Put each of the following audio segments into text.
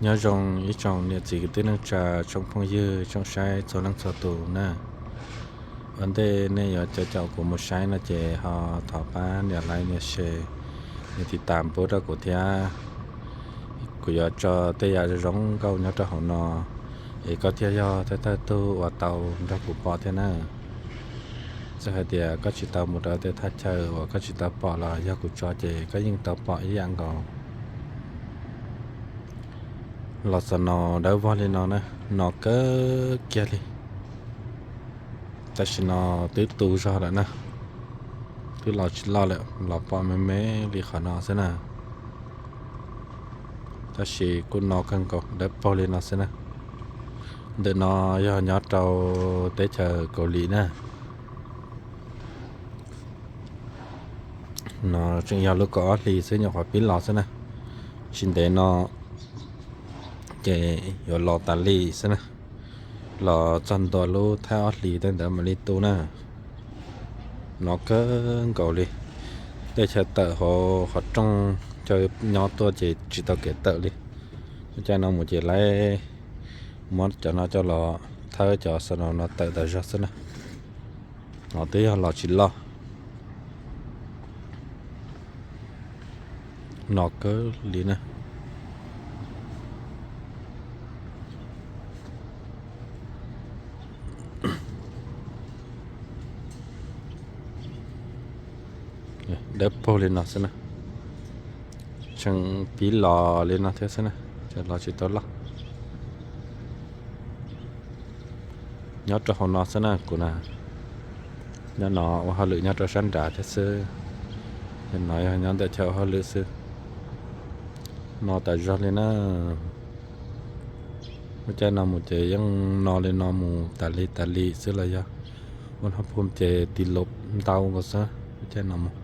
Nyob zoo ib tsoom niam txiv kwv tij neej tsa, tsoom phooj ywg tsoom saib txhua leej txhua tus na. Ua ntej nej yuav caum kuv mus saib no ces ho thov pab nias like, nias share, nias tiv tas npub rau kuv thiab. Kuv yuav tso tej yam zoo nkauj nyob rau hauv no, es koj thiaj yog thawj thawj tug uas tau nrog kuv pom thiab na. Txawm hais tias koj tsis tau mus rau tej thaj chaw uas koj tsis tau pom los yog kuv tso ces koj yeej tau pom ib yam nkaus. Los xaus no dawb vog li no na, no kawg kiag li. Tam sim no twb tu zog lawm na, twb los tsis loj lawm, los pom me me li qhov no xwb na. Tab sis kuj no kawg nkaus, dawb paug li no xwb na. Ntawm no yog nyob rau teb chaws Kaus Lim na. No tseem yog lub kaum ob hlis xwb, nyuam qhuav pib los xwb na. Tsis ntev no ces yuav los tas li xwb na. Los txog ntua lub thaj ob hlis tej ntawd mam li tu na. No kawg nkaus li. Tej chaw tawm hauv qhov rooj, chaw nyob tuaj ces tsis tau kev tawm li. Lub caij no mus ces lawv muab cov no coj los thawb cov snow no tawm tas zog xwb na. No twb yog los tsis loj. No kawg li na. Dawb paug li no xwb na. Tseem pib los li no thiab xwb na, los tsis tau loj. Nyob rau hauv no xwb na kuv na. Nyob no ua hauj lwm nyob rau sab nrad thiab xwb. No yog nyob ntawm chaw ua hauj lwm xwb. No tas zog li na. Lub caij no mus ces yeej no li no mus tas li tas li xwb los yog ua no pum ces tis lub ntau nkaus xwb lub caij no mus.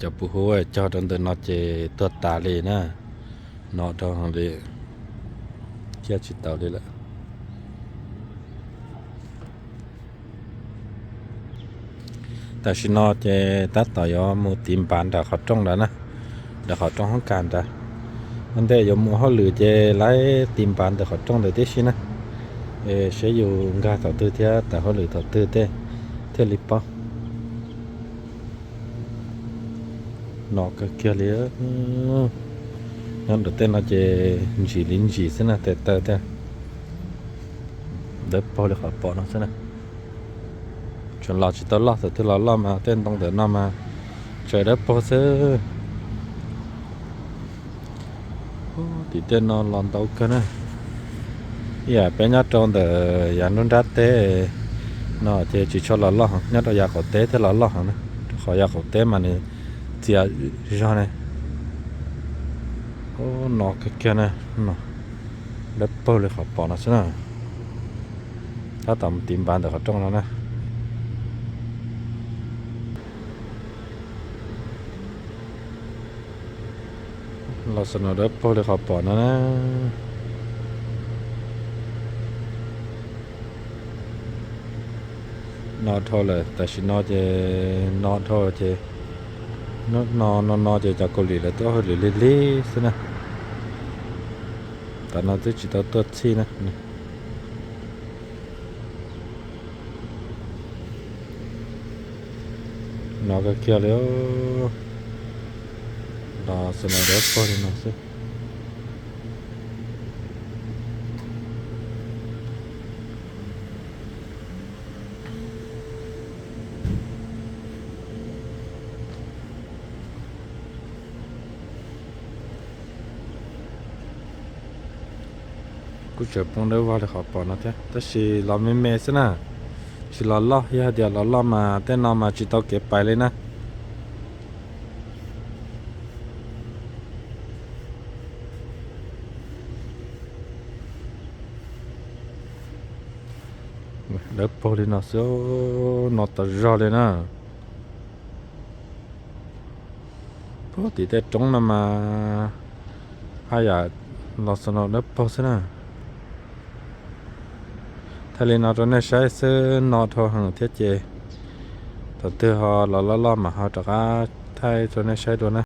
Cov puv hub cog rau ntawm no ces tuag tas li na. No rau li, ciaj tsis taus li lawm. Tam sim no ces tab tom yuav mus tiv npav nram qhov rooj ntawd na, nram qhov rooj hoob kas ntawd. Ua ntej yuav mus hauj lwm ces lawv tiv npav ntawm qhov rooj ntawd tib si na. Seb yus nkag thaum twg thiab tawm hauj lwm thaum twg tej thiaj li paub. No kawg kiag li. Nyob ntawm tej no ces ntsim li ntsim xwb na, tes taw tej. Dawb paug li qhov pom no xwb na. Tseem los tsis tau loj, thaum twg los loj mas tej ntoo ntawm no mas tsaws dawb paug xwb. Tim tej no los ntau kawg na. Ib yam peb nyob rau ntawm yav nruab nrab teb no ces tsis tshua los loj heev, nyob rau yav qaum teb thiaj los loj heev na, rau qhov yav qaum teb mas nws txias zog ne. No kawg kiag na, dawb paug li qhov pom no xwb na. Tab tom mus tiv npav ntawm qhov rooj no na. Los xwb no dawb paug li qhov pom no na. No dhau lawm, tam sim no ces no dhau ces, no no no ces cov Kaus Lim lawv tuaj hauj lwm lig lig xwb na. Tam no twb tsis tau tuaj txhij na. No kawg kiag li. Los xwb no dawb paug li no xwb. Kuj tseem poob dawb vog li qhov pom no thiab, tab sis los me me xwb na, tsis los loj. Yog hais tias los loj mas tej no mas tsis tau kev pais li na. Dawb paug li no xwb, no tas zog li na. Puag tim tej roob no mas haj yam los xwb no dawb paug xwb na. Thaij li no rau nej saib xwb, no dhau heev thiab ces thaum twg ho los loj loj mas ho rov qab thaij rau nej saib dua na.